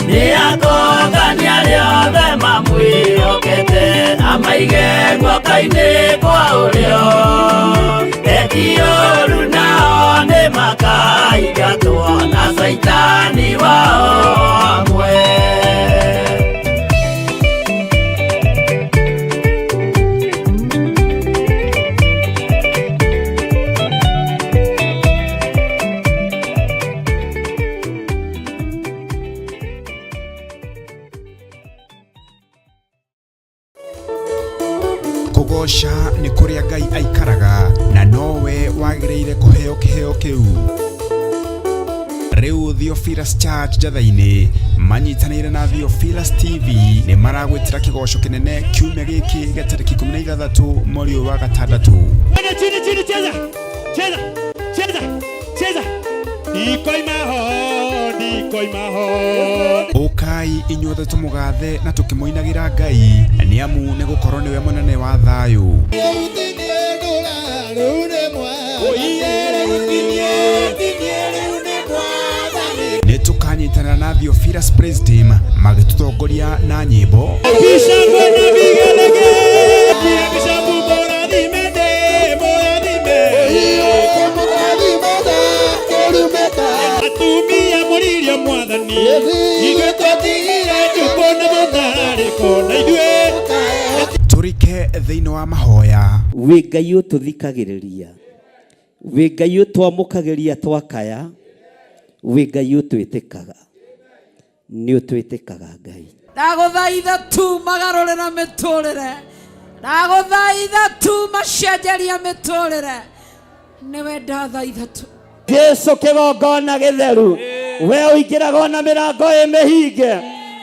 nĩ akongania arĩa othe mamwĩhokete amaige guoko-inĩ kwa ũrĩo eki ũru nao nĩ makaingatwo na caitani wao amwe.
Kũgoca nĩ kũrĩa Ngai aikaraga na nowe wagĩrĩire kũheo kĩheo kĩu. Rĩu Theophilus Church Njathai-inĩ manyitanĩire na Theophilus TV nĩ maragwĩtĩra kĩgoco kĩnene kiumia gĩkĩ gĩa tarĩki 16 mweri ũyũ wa gatandatũ.
Twende chini chini, cheza cheza cheza cheza, ndikoima ho, ndikoima ho.
Ũkai inyuothe tũmũgathe na tũkĩmũinagĩra Ngai nĩ amu nĩ gũkorwo nĩwe mũnene wa thayũ. Nĩ tũkanyitanĩra na Theophilus Praise Team magĩtũtongoria na nyĩmbo.
Bishop na vigelegele, Bishop mũrathime ndĩ mũrathime. Atumia mũririe mwathani, ithuĩ twatigire njukũ na mũtharĩko na ithuĩ
Tũrike thĩinĩ wa mahoya.
Wĩ Ngai ũtũthikagĩrĩria, wĩ Ngai ũtwamũkagĩria twakaya, wĩ Ngai ũtwĩtĩkaga, nĩ ũtwĩtĩkaga Ngai.
Ndagũthaitha tu magarũrĩra mĩtũrĩre, ndagũthaitha tu macenjeria mĩtũrĩre, nĩwe ndathaitha tu.
Jesu kĩgongona gĩtheru, we ũingĩraga ona mĩrango ĩ mĩhinge,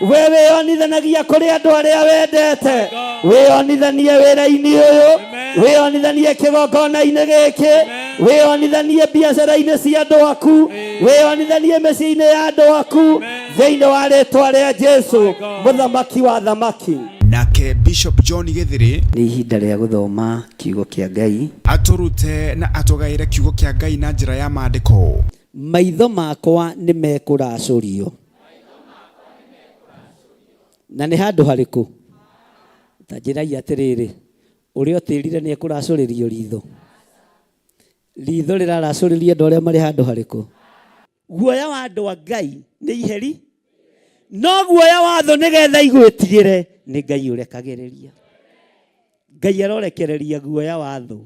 we wĩyonithanagia kũrĩ andũ arĩa wendete, wĩyonithanie wĩra-inĩ ũyũ, wĩyonithanie kĩgongona-inĩ gĩkĩ, wĩyonithanie biacara-inĩ cia andũ aku, wĩyonithanie mĩciĩ-inĩ ya andũ aku, thĩinĩ wa rĩtwa rĩa Jesu mũthamaki wa thamaki.
Nake Bishop John Gĩthĩrĩ
Nĩ ihinda rĩa gũthoma kiugo kĩa Ngai.
Atũrute na atũgaĩre kiugo kĩa Ngai na njĩra ya maandĩko.
Maitho makwa nĩ mekũracũrio. Na nĩ handũ harĩkũ? Ta njĩrai atĩrĩrĩ, ũrĩa ũtĩrire nĩ ekũracũrĩrio ritho? Ritho rĩraracũrĩrio andũ arĩa marĩ handũ harĩkũ? Guoya wa andũ a Ngai nĩ iheri, no guoya wa thũ nĩgetha igwĩtigĩre nĩ Ngai ũrekagĩrĩria. Ngai arorekereria guoya wa thũ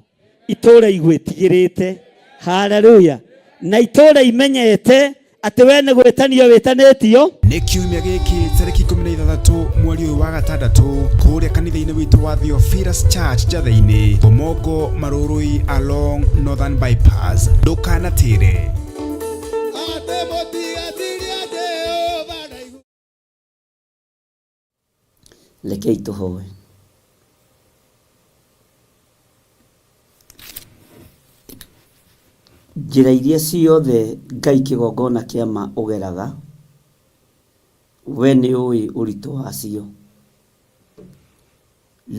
itũũra igwĩtigĩrĩte. Haleluya! Na itũũra imenyete atĩ we nĩ gwĩtanio wĩtanĩtio.
Nĩ kiumia gĩkĩ tarĩki 16 mweri ũyũ wa gatandatũ kũrĩa kanitha-inĩ witũ wa Theophilus Church Njathai-inĩ, Bomongo Marũrũi along Northern Bypass. Ndũkanatĩre.
Rekei tũhoe. Njĩra iria ciothe Ngai kĩgongona kĩa ma ũgeraga, we nĩ ũĩ ũritũ wacio.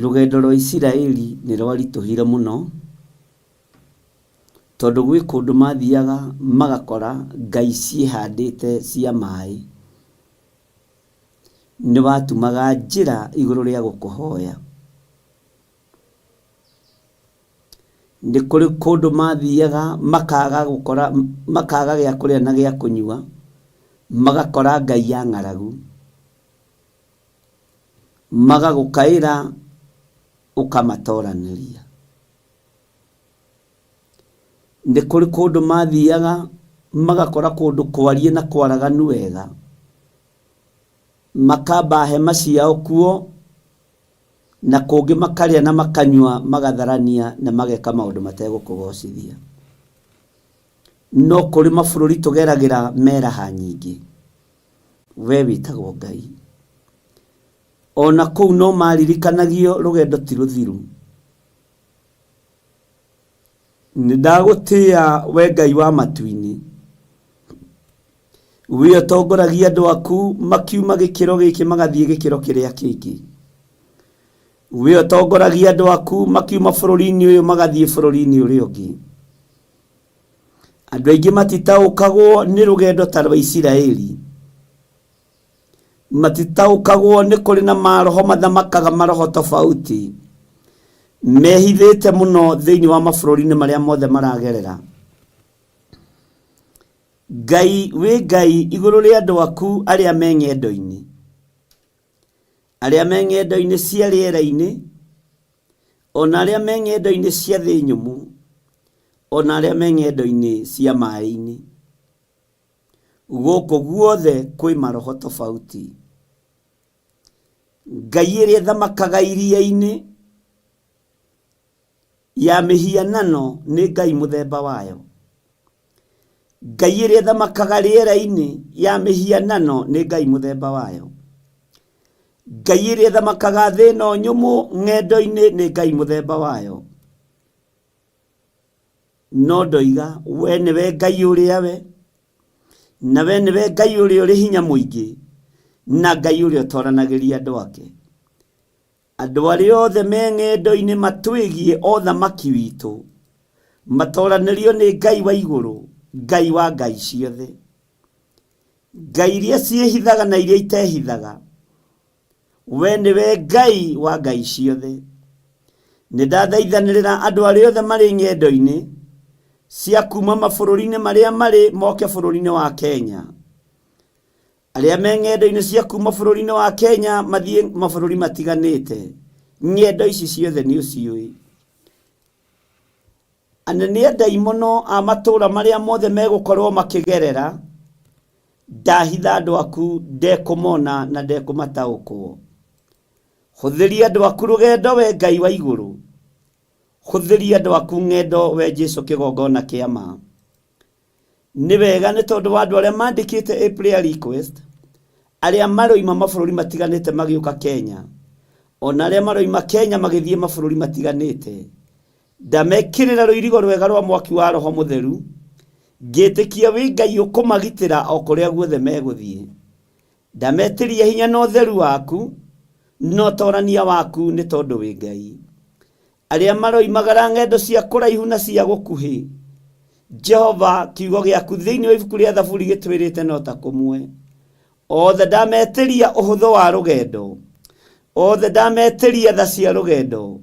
Rũgendo rwa Isiraeli nĩ rwaritũhire mũno, tondũ gwĩ kũndũ mathiaga magakora ngai ciĩhandĩte cia maĩ. Nĩ watumaga njĩra igũrũ rĩa gũkũhoya. Nĩ kũrĩ kũndũ mathiaga makaga gũkora, makaga gĩa kũrĩa na gĩa kũnyua, magakora ngai ya ng'aragu. Magagũkaĩra ũkamatoranĩria. Nĩ kũrĩ kũndũ mathiaga magakora kũndũ kwariĩ na kwaraganu wega, makamba hema ciao kuo, na kũngĩ makarĩa na makanyua, magatharania na mageka maũndũ mategũkũgocithia. No kũrĩ mabũrũri tũgeragĩra meraha nyingĩ, we wĩtagwo Ngai. Ona kũu no maririkanagio rũgendo ti rũthiru. Nĩ ndagũtĩĩa we Ngai wa matu-inĩ, we ũtongoragia andũ aku makiuma gĩkĩro gĩkĩ magathiĩ gĩkĩro kĩrĩa kĩngĩ. We ũtongoragia andũ aku makiuma bũrũri-inĩ ũyũ magathiĩ bũrũri-inĩ ũrĩa ũngĩ. Andũ aingĩ matitaũkagwo nĩ rũgendo ta rwa Isiraeli. Matitaũkagwo nĩ kũrĩ na maroho mathamakaga maroho tofauti mehithĩte mũno thĩinĩ wa mabũrũri-inĩ marĩa mothe maragerera. Ngai wĩ Ngai igũrũ rĩa andũ aku arĩa me ng'endo-inĩ, arĩa me ng'endo-inĩ cia rĩera-inĩ, ona arĩa me ng'endo-inĩ cia thĩ nyũmũ, ona arĩa me ng'endo-inĩ cia maĩ-inĩ. Gũkũ guothe kwĩ maroho tofauti. Ngai ĩrĩa ĩthamakaga iria-inĩ ya mĩhianano nĩ Ngai mũthemba wayo. Ngai ĩrĩa ĩthamakaga rĩera-inĩ ya mĩhianano nĩ Ngai mũthemba wayo. Ngai ĩrĩa ĩthamakaga thĩ ĩno nyũmũ ng'endo-inĩ nĩ Ngai mũthemba wayo. No ndoiga we nĩwe Ngai ũrĩa we, na we nĩwe Ngai ũrĩa ũrĩ hinya mũingĩ, na Ngai ũrĩa ũtoranagĩria andũ ake. Andũ arĩa othe me ng'endo-inĩ matwĩgiĩ o thamaki witũ, matoranĩrio nĩ Ngai wa igũrũ, Ngai wa ngai ciothe. Ngai iria ciĩhithaga na iria itehithaga, we nĩwe Ngai wa ngai ciothe. Nĩ ndathaithanĩrĩra andũ arĩa othe marĩ ng'endo-inĩ cia kuma mabũrũri-inĩ marĩa marĩ moke bũrũri-inĩ wa Kenya. Arĩa me ng'endo-inĩ cia kuma bũrũri-inĩ wa Kenya mathiĩ mabũrũri matiganĩte. Ng'endo ici ciothe nĩ ũciũĩ. Anene a ndaimono a matũũra marĩa mothe megũkorwo makĩgerera, ndahitha andũ aku ndekũmona na ndekũmataũkwo. Hũthĩria andũ aku rũgendo we Ngai wa igũrũ. Hũthĩria andũ aku ng'endo we Jesu kĩgongona kĩa ma. Nĩ wega nĩ tondũ wa andũ arĩa mandĩkĩte a prayer request, arĩa maroima mabũrũri matiganĩte magĩũka Kenya, ona arĩa maroima Kenya magĩthiĩ mabũrũri matiganĩte. Ndamekĩrĩra rũirigo rwega rwa mwaki wa Roho Mũtheru, ngĩtĩkia wĩ Ngai ũkũmagitĩra o kũrĩa guothe megũthiĩ. Ndametĩria hinya na ũtheru waku, na ũtorania waku nĩ tondũ wĩ Ngai. Arĩa maroimagara ng'endo cia kũraihu na cia gũkuhĩ, Jehova, kiugo gĩaku thĩinĩ wa ibuku rĩa Thaburi gĩtwĩrĩte no ta kũmwe. Othe ndametĩria ũhũthũ wa rũgendo, othe ndametĩria tha cia rũgendo,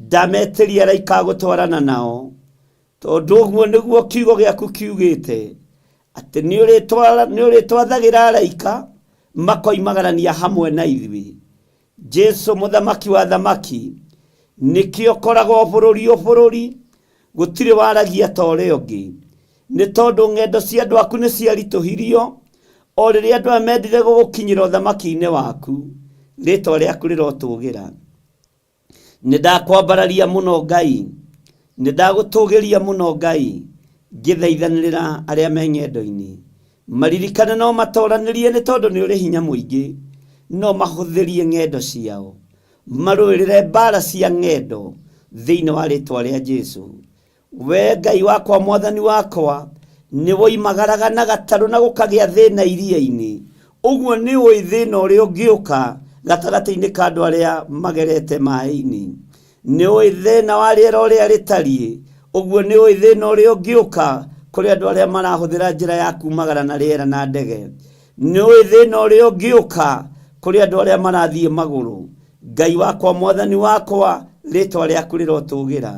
ndametĩria araika a gũtwarana nao, tondũ ũguo nĩguo kiugo gĩaku kiugĩte, atĩ nĩ ũrĩtwathagĩra araika makoimagarania hamwe na ithuĩ. Jesu mũthamaki wa thamaki, nĩkĩo koragwo bũrũri o bũrũri, gũtirĩ waragia ta ũrĩa ũngĩ. Nĩ tondũ ng'endo cia andũ aku nĩ ciaritũhirio, o rĩrĩa andũ aya mendire gũgũkinyĩra ũthamaki-inĩ waku, rĩtwa rĩaku rĩrotũgĩra. Nĩ ndakwambararia mũno Ngai, nĩ ndagũtũgĩria mũno Ngai, ngĩthaithanĩrĩra arĩa me ng'endo-inĩ. Maririkane no matoranĩrie nĩ tondũ nĩ ũrĩ hinya mũingĩ, no mahũthĩrie ng'endo ciao. Marũĩrĩre mbara cia ng'endo thĩinĩ wa rĩtwa rĩa Jesu. We Ngai wakwa, Mwathani wakwa, nĩ woimagaraga na gatarũ na gũkagĩa thĩna iria-inĩ. Ũguo nĩ ũĩ thĩna ũrĩa ũngĩũka gatagatĩ-inĩ ka andũ arĩa magerete maĩ-inĩ. Nĩ ũĩ thĩna wa rĩera ũrĩa rĩtariĩ. Ũguo nĩ ũĩ thĩna ũrĩa ũngĩũka kũrĩ andũ arĩa marahũthĩra njĩra ya kumagara na rĩera na ndege. Nĩ ũĩ thĩna ũrĩa ũngĩũka kũrĩ andũ arĩa marathiĩ magũrũ. Ngai wakwa, Mwathani wakwa, rĩtwa rĩaku rĩrotũgĩra.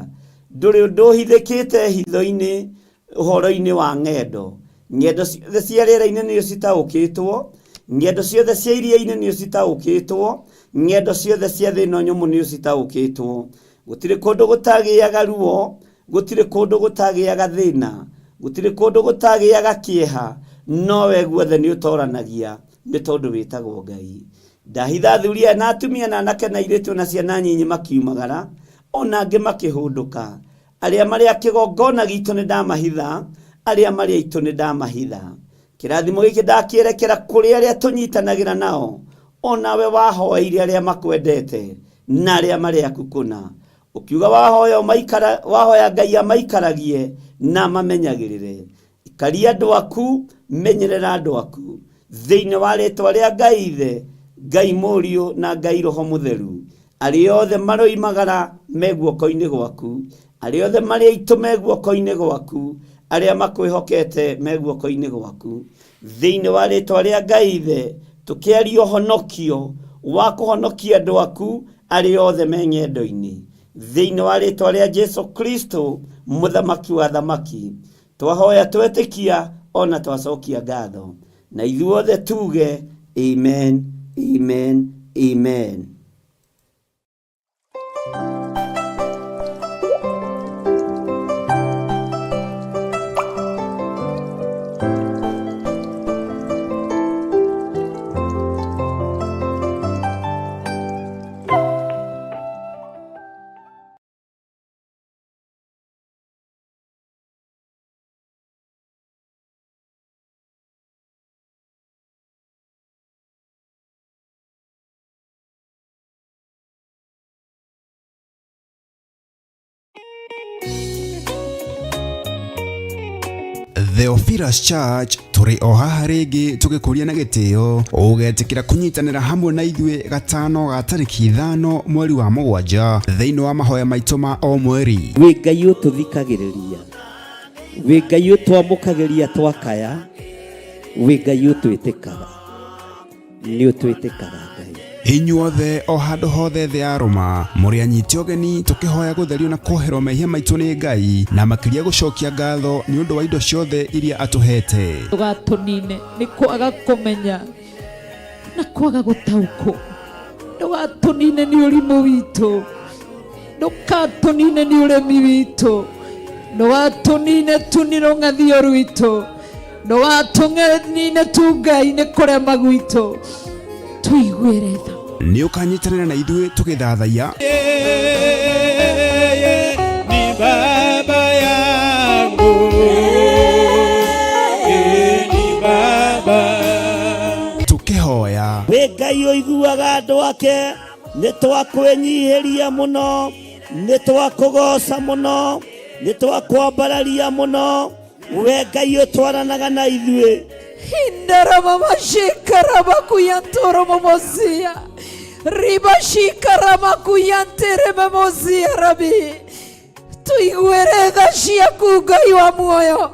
Ndũrĩ ũndũ ũhithĩkĩte hitho-inĩ ũhoro-inĩ wa ng'endo. Ng'endo ciothe cia rĩera-inĩ nĩ ũcitaũkĩtwo, ng'endo ciothe cia iria-inĩ nĩ ũcitaũkĩtwo, ng'endo ciothe cia thĩ ĩno nyũmũ nĩ ũcitaũkĩtwo. Gũtirĩ kũndũ gũtagĩaga ruo, gũtirĩ kũndũ gũtagĩaga thĩna, gũtirĩ kũndũ gũtagĩaga kĩeha, no we guothe nĩ ũtoranagia nĩ tondũ wĩtagwo Ngai. Ndahitha athuri aya na atumia na anake na airĩtu na ciana nyinyi makiumagara, ona angĩ makĩhũndũka. Arĩa marĩ a kĩgongona gitũ nĩ ndamahitha, arĩa marĩ aitũ nĩ ndamahitha. Kĩrathimo gĩkĩ ndakĩerekera kũrĩ arĩa tũnyitanagĩra nao, onawe wahoeire arĩa makwendete na arĩa marĩ aku kũna. Ũkiuga wahoya ũmaikara, wahoya Ngai amaikaragie na amamenyagĩrĩre. Ikaria andũ aku, menyerera andũ aku. Thĩinĩ wa rĩtwa rĩa Ngai Ithe, Ngai Mũriũ na Ngai Roho Mũtheru. Arĩa othe maroimagara me guoko-inĩ gwaku, arĩa othe marĩ aitũ me guoko-inĩ gwaku, arĩa makwĩhokete me guoko-inĩ gwaku. Thĩinĩ wa rĩtwa rĩa Ngai Ithe, tũkĩaria ũhonokio wa kũhonokia andũ aku arĩa othe me ng'endo-inĩ. Thĩinĩ wa rĩtwa rĩa Jesu Kristo, Mũthamaki wa thamaki, twahoya twetĩkia ona twacokia ngatho. Na ithuothe tuge amen, amen, amen.
Theophilus Church tũrĩ o haha rĩngĩ tũgĩkũria na gĩtĩo ũgetĩkĩra kũnyitanĩra hamwe na ithuĩ gatano ga tarĩki 5 mweri wa 7 thĩinĩ wa mahoya maitũ ma o mweri.
Wĩ Ngai ũtũthikagĩrĩria, wĩ Ngai ũtwamũkagĩria twakaya, wĩ Ngai ũtwĩtĩkaga, nĩ ũtwĩtĩkaga Ngai.
Inyuothe o handũ hothe thĩ ya Rũma mũrĩ anyiti ũgeni tũkĩhoya gũtherio na kuoherwo mehia maitũ nĩ Ngai na makĩria gũcokia ngatho nĩ ũndũ wa indo ciothe iria atũhete.
Ndũgatũnine nĩ kwaga kũmenya na kwaga gũtaũkwo, ndũgatũnine nĩ ũrimũ witũ, ndũgatũnine nĩ ũremi witũ, ndũgatũnine tu nĩ rũng'athio rwitũ, ndũgatũnine tu Ngai nĩ kũrema gwitũ, tũiguĩre tha.
Nĩ ũkanyitanĩra na ithuĩ tũgĩthathaiya
Yeye ni baba yangu. Yeye ni baba.
Tũkĩhoya
Wĩ Ngai ũiguaga andũ ake, nĩ twakwĩnyihĩria mũno, nĩ twakũgoca mũno, nĩ twakwambararia mũno, we Ngai ũtwaranaga na ithuĩ.
Indaramamashikaramakuyantoromomosia ribashikaramakuyanteramomosia rabi tuiguĩre tha ciaku Ngai wa muoyo,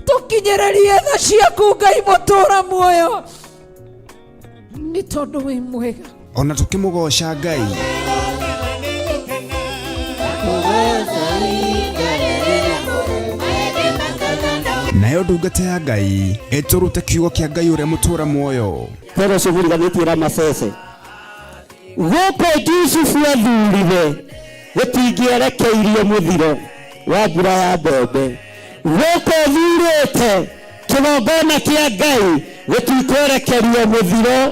tũkinyĩrĩrie tha ciaku Ngai mũtũra muoyo, nĩ tondũ wĩ mwega.
Ona tũkĩmũgoca Ngai. Nayo ndungata ya Ngai ĩtũrute kiugo kĩa Ngai ũrĩa mũtũra muoyo.
Tero cũgũriganĩtie Ramasese gũkũ Jusufu athurire gũtingĩerekeirio mũthiro wa mbura ya mbembe, gũkũ thurĩte kĩgongona kĩa Ngai gũtikwerekerio mũthiro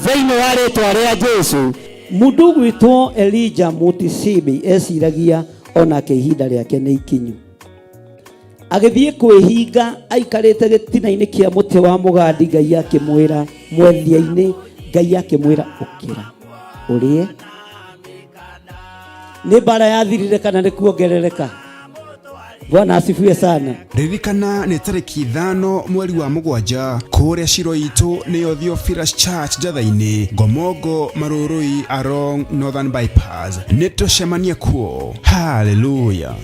thĩinĩ wa rĩtwa rĩa Jesu. Mũndũ ũgwĩtwo Elijah Mutisibi eciragia onake ihinda rĩake nĩ ikinyu, agĩthiĩ kwĩhinga aikarĩte gĩtina-inĩ kĩa mũtĩ wa mũgandi. Ngai akĩmwĩra mwethia-inĩ, Ngai akĩmwĩra ũkĩra ũrĩe. Nĩ mbara yathirire kana nĩ kuongerereka? Bwana asifiwe sana.
Ririkana nĩ tarĩki 5 mweri wa 7 kũrĩa ciro itũ nĩyo Theophilus Church Njatha-inĩ, Ngomongo Marũrũi along Northern Bypass. Nĩ tũcemanie kuo. Hallelujah.